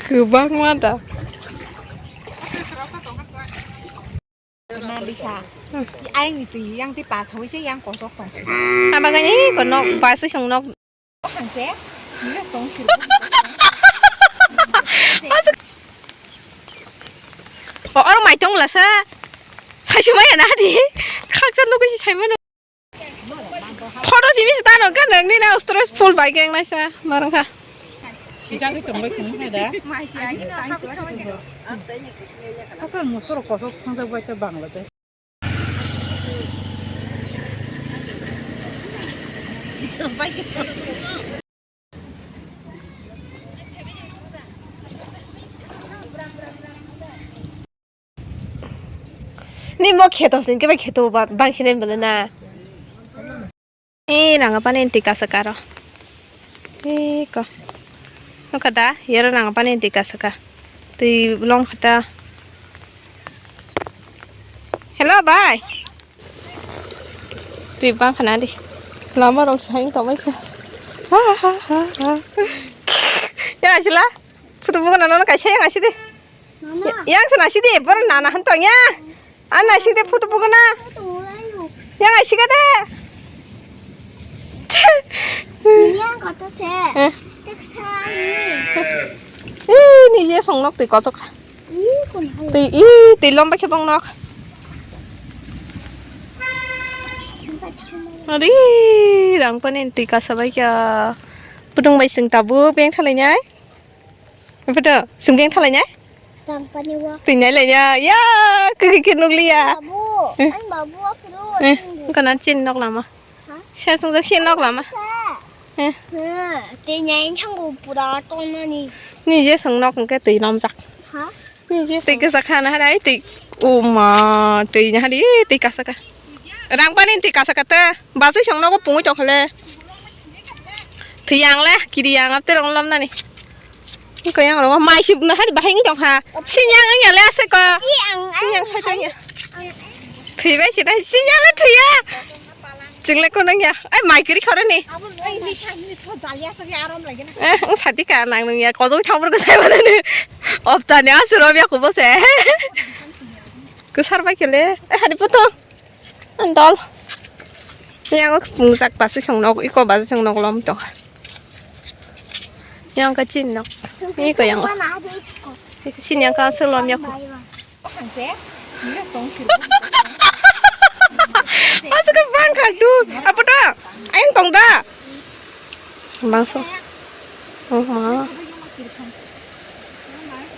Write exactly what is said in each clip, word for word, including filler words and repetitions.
Kwbangma da. Bisa. Ayang ni twi yang twi pas hoi se yang kosok tong. Ang bagani ko nok pas se song nok. Hangse. Jesus tong siro. O oro mai tong lasa. Sai se mai na di. Khaksa nugui se sai mano. Photo simi se tano ka nang ni na stress full bai keng naisa marang kha. Jagwi tongbai khung kha da. Apa musoro kosok thang jak bai ta Bangladesh. Ni mo kheto sing ke bai kheto ba bang sini bela na. Eh, ranga pani twi kasa karo. Eh, ko. Nukha da, yero ranga pani twi kasa ka. Twi long khata. Hello, bye. Twi bang khana di. Lama rok sai tongbai kha. Ha, ha, ha, ha. Ya, asila. Photo bukan nana kaisa yang asidi. Mama. Yang sana sidi, bor nana hantong ya. Ana sidi photo bukan na. Photo bukan na. Yang asika de. Yang kata se. Eh. Teksa ini. Ih, ni je song nok twi kosok. Ih, kun hai. Twi, ih, twi lomba khe bong nok. Ari, rang panen twi kasa bai kya. Pudung bai sing tabu beng thalai nyai. Apa to? Sumbiang thalai nya? Tangpani wa. Tinai lai nya. Ya, kaki ke nukliya. Babu, eh, an babu aku tu. Eh, tunggu. Engkau nan chin nok lama. Ha? Saya sung chin nok lama. Sa. Eh. Ha, tinai changgu pura tong nani. Ni je sung nok engke twi nom jak. Ha? Ni je sung. Twi kasa khana harai twi. Uma, twi nya hari twi kasa ka. Rang pani twi kasa kata. Basui song nogo pungwi tongkhole. Thwi yang le, kiri yang ap terong lom nani. Ko yang ro mai sib na hari bahai ni tongkha. Sinyang ang ya le ase ko. Sinyang sai tong ya. Thwi bai sida sinyang le thwi ya. Ching le ko nang ya. Ai mai kiri khore ni. Eh, ang sati ka nang nung ya. Kozong thawur ko sai mana ni. Opta ni asuro ya ko bose. Kusar bai kele. Eh, hari puto. Andol. Yang pungjak basi song nok, iko basi song nok lom to. Yang ka chin nok. Iko yang. Sin yang ka song lom yak. Masuk ke bang kardun. Apa dah? Ayang tong dah. Bangso. Oh, ma.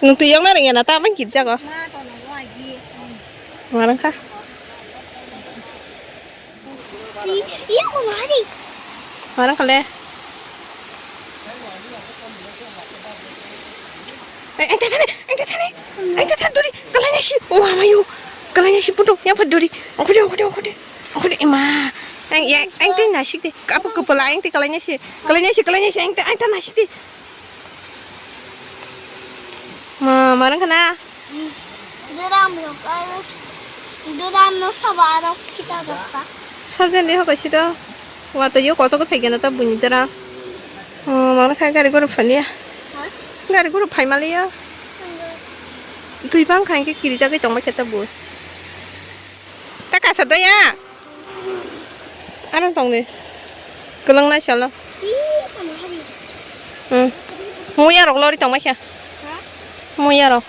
Nung twi yong na rengya na ta bang kit jago. Marang kha. Iyo ko mari. Marang kha le. Eh, eh, tane, eh, tane, eh, tane, duri, kalanya si, oh, amayu, kalanya si putu, yang pha duri, angkude, angkude, angkude, angkude, ima, ang, yang, ang te nasik de, apa kepala ang te kalanya si, kalanya si, kalanya si, ang te, ang te nasik de. Ma, marang kana. Dudam no, dudam no saba aro chita dokta. Sabjan de hoko sito. Wa to yo koso ko phegena ta buni dara. Oh, mana khai gari guru phaliya. Ha? Gari guru phai maliya. Twi bang khai ke kiri jagwi tongba kheta bu. Ta kasa do ya. Ano tong de. Kelang na salo. Ih, panas hari. Hmm. Muya rok lori tongba kha. Ha? Muya rok.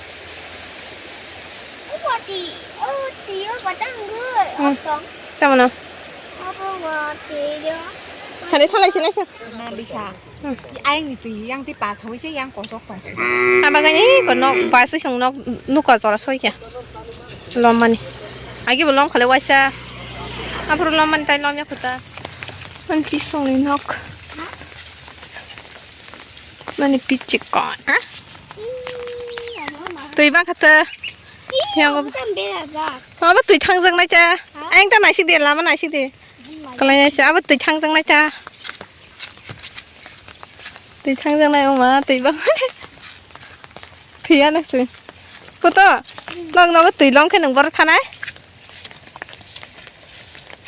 Oh, wati. Oh, tiyo batang gur. Hmm. Otong. Tama na. Apa wati dia? Hari thalai sini sih. Ma bisa. Hmm. Ayang ni twi, yang twi pas hoi se yang kosok tong. Abagani ko nok pas se song nok nuka jora soi kya. Lom mani. Agi bo lom khale waisa. Aphuru lom mani tai lom ya khuta. Mani pisong ni nok. Mani pichik kon. Ha? Twi ba khata. Yang ko. Mama twi thangjak nai ta. Ha? Ayang ta naisik de lama naisik de. Kalai naisik abo twi thangjak nai ta. Twi thangjaknai wngma twi bang. Thwiya nang se. Poto, nok nogo twi lom khe nwng borok thanai?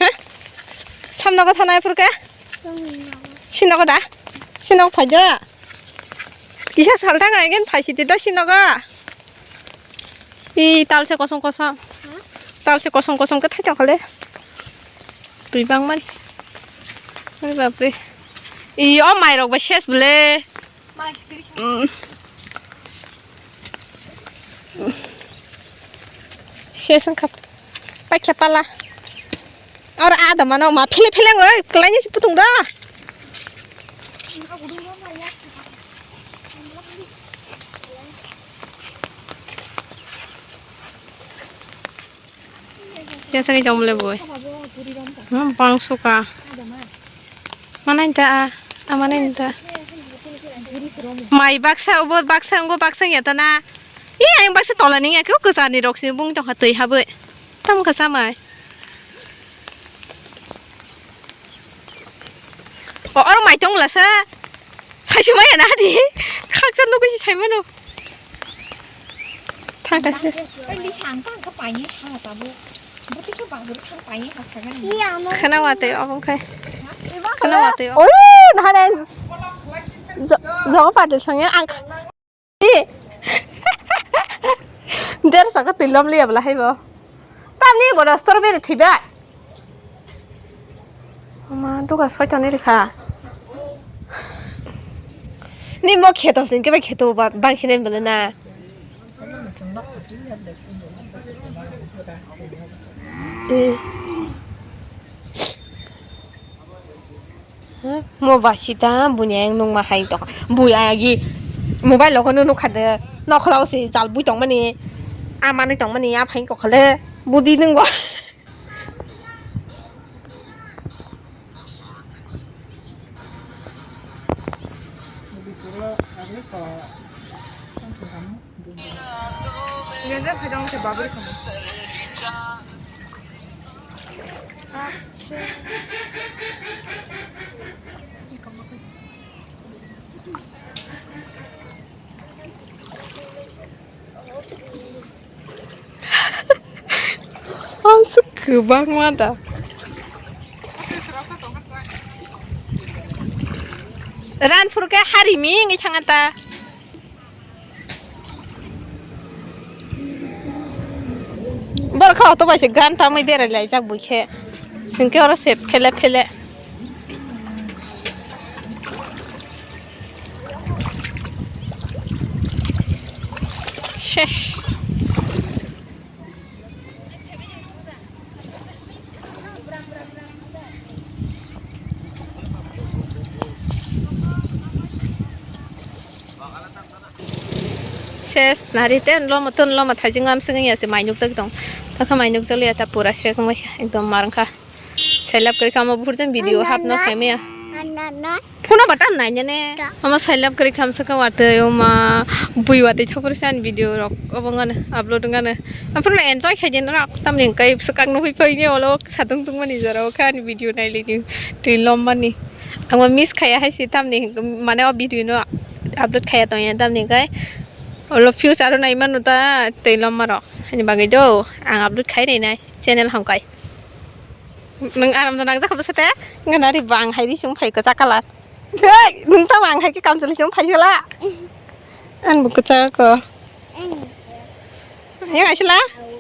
Ha? Sam nogo thanai phuru khe? Si nogo da? Si nogo phai da? Kisa salthang again phaisiti do sinoga. I talse kosong kosong. Talse kosong kosong ke thaithok khale. Twi bangmani. Oi bapre. I o mairok ba ses bole. Mm. Ses wngkha. Paikha pala. Oro ada mano ma phele phele wng oi, kwlaini se putung da. Kesa ni jomle boi. Hmm, bang suka. Mana inta a, amana inta. Mai baksa, obo baksa, ongo baksa ya tana. I, ang baksa tola ning ya, kau kesani rok si bung tongkha twi haboi. Tam kasa mai. O, oro mai tong lasa. Saisumaya na di. Khaksa nugui si saimano. Thangkha se. Khana watwi obo khai. Khana watwi obo. Oi, nahare. Jo, jo, padil songya ang. Dersa ka twi lom liya bwla hai bo. Tamni bo strawberry thwibai. Ma duka soitoni rikha. Ni mo kheto sing ke bai kheto ba bang sini bwla na. Eh. Mo ba sita buini ayang nungma hai tongkha. Bui ayagi mobile logo no nukha de. Nokhla o se jal bui tongmani. A manwi tongmani a phain kokhole. Budi nungwa. Ang se kwbangma da. Ran phuru khe hari ming wngwi thangya ta. Borok kha auto bai se gan tamwi berai laijak bui khe. Singke oro se phele phele. Shesh. Ses nari ten lomo ton lomo thaijing am sing ya se mainuk jak tong. Takha mainuk jak ya ta pura ses wngbai kha ekdom marang kha. Selap kari kha mo buhur jang video hap no sai maya. Phone ba tam nai ne. Ama selap kari kham sa ka watwi o ma bui watwi thapur san video rok obo ngana upload ngana. Ampun enjoy khai den rak tam ning kai sakang no hui phai ne olo satung tung mani jora o khan video nai lini twi lom mani. Ang miss khaya hai si tam ni mane o video no upload khaya tong ya tam ni kai. Olo views aro nai manu ta tei lom maro. Ani bagwi do ang upload khai nai nai channel hamkai. Nung aram da nang jakha bwsate ngana ri bang hai ri sung phai kwchak kalar. Hey, nung tamo ang hai ke kam chali sung phai sala. An bu kwchak ko. Yang aisla?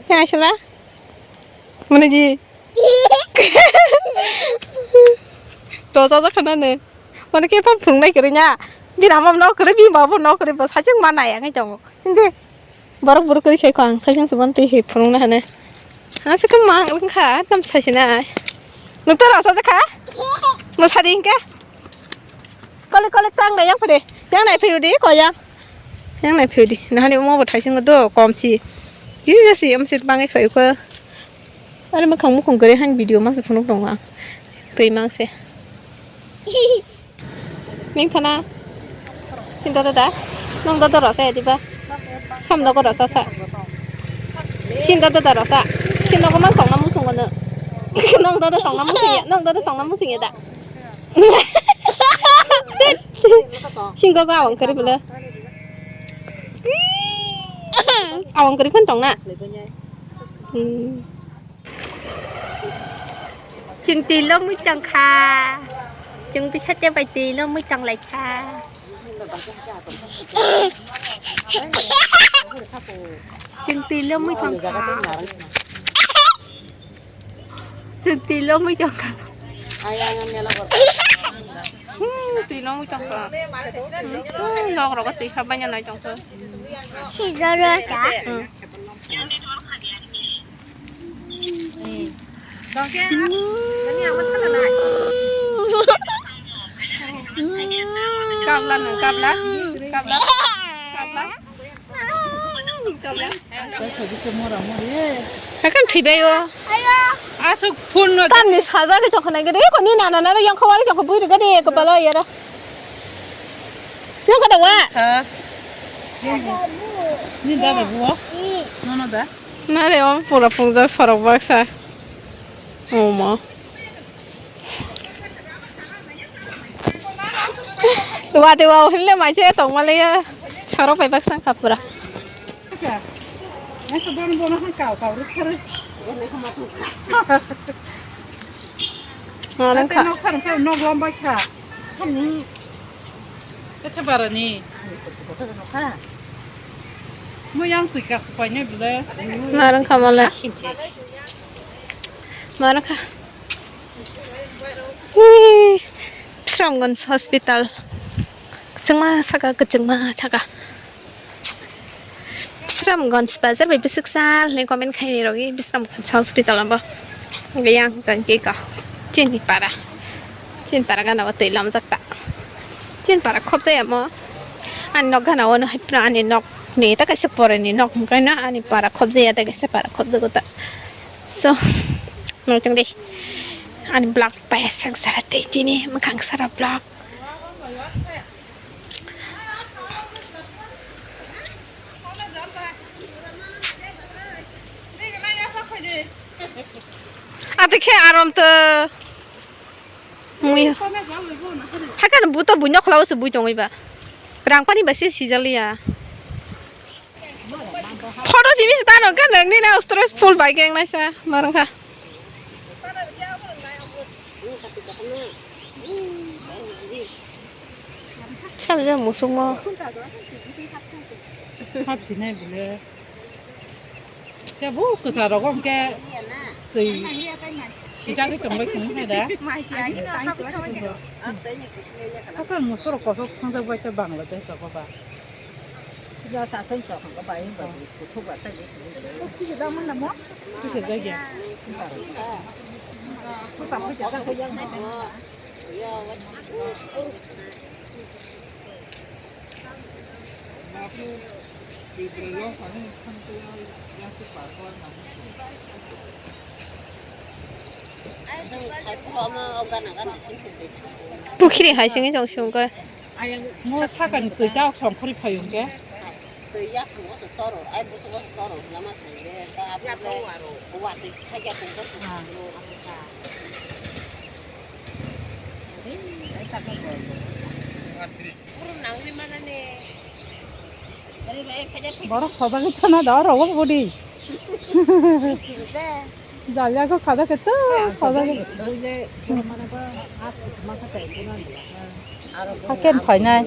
Yang aisla? Mana ji? Rosa jakha na ne. Mane khe phang phungnai kwrwi nya. Bini ama no kwrwi, bini baba no kwrwi, bo saichung ma nai ang tongo. Hindi. Borok borok kwrwi khai ko ang saichung se ban twi he phunukna hane. Ang se khe mang wngkha tam sai sinai. Nokta rasa jakha? Mwsadi hinkhe. Kole kole tang dai yang phade. Yang nai phayu di ko yang. Yang nai phayu di. Nahani omo bo thaisingo do komsi. Kisa si amsi bangai phayu ko. Ani mwkhang mukhung kwrwi han video mangse phunuk tongo ang. Twi mangse. Ming thana. Sinto dada. Nong dodo rasa ya diba? Sam dogo rasa sa. Sinto dada rasa. Sinto ko mang tongna musung kono. Nong dodo tongna musung ya. Nong dodo tongna musung ya da. Singko ko awang kari bela. Awang kari phan tongna. Hmm. Chwng twi lomwi tongkha. Chwng bwsate bai twi lomwi tonglaikha. Chwng twi lomwi tongkha. Chwng twi lomwi tongkha. Hmm, twi lomwi tongkha. Hmm, nok rogo twi kha baina nai tongkha. Sijoro ta. Hmm. Kapla no, kapla, kapla, kapla. Hakan thwibai o. Asuk phone no. Tamni sajagwi tongkha nai gede ko ni nana naro yang khawari tongkha bui rega de ko balo yara. Yang kada wa. Ha. Ni dada buo. Nono da. Nare om pura pungjak sorok baksa. Omo. Wati wa hinle maise tongmale ya. Sorok bai baksa kha pura. Nang kha. Nok lom bai kha. Kete barani. Mo yang twi kas paine bile. Narang kamala. Narang ka. Ih, Bisramganj hospital. Kwchwngma saka, kwchwngma saka. Bisramganj bazar bai bwswk sal hinwi comment khaini rogwi Bisramganj hospital abo. Yang tongkha chini para. Chini para gana o twi lamjak ta. Chini para khobjaya mo. Ani nok gana o no hai ani nok ni ta kaisa pore ni nok hwnkhe na ani para khobjaya ta kaisa para khobjago ta. So, no chang dei. Ani vlog pai sak sara tei chini mwkhang sara vlog. Ate khe arom to mui. Hakhe buto buino khwlao se bui tongwi ba. Rang pani ba se sijaliya. Photo simi se tano khe nangni na stress full bai khe wngnaisa norong kha. Salja musukmo. Hapsinai bile. Kebo kwcharo hwnkhe twi sijagwi tongbai tongkha da. Hakhe musoro kosok thangjak bai khe Bangladesh rogo ba. Puja sasai chok hwnkhe bai hwnkhe kuthuk ba tei kuthuk. Kisa da man da mo? Kisa da ya. Kuthuk ba kisa da kaya. Pukhiri hai singwi tong sung khe. Mo sakani twi ta songkhorwi phai hwnkhe. Twi yakung o se toro, ai butugo se toro, lama se le, ta abu le, watwi khaja kung ta. Borok sojagwi thana da oro o budi. Jalya ko khada khe to sojagwi. Haken phainai.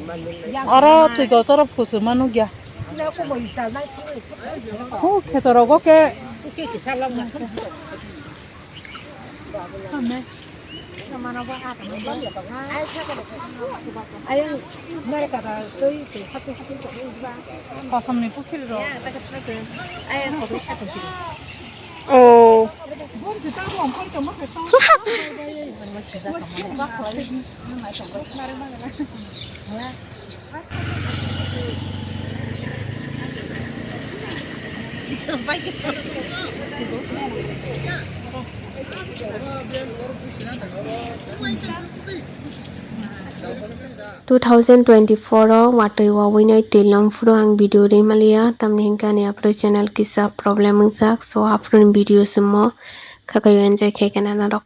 Oro twi gotoro phusuma nukya. Ho khetorogo khe. Kosom ni pukhiri rok. Oh. Two thousand twenty-four o watwi wawinai twi lom phuru ang video ri maliya, tamni hwnkhe ani aphuru channel kisa problem wngjak, so aphuru ni video se mo khakai o enjoy khe khe nana rok.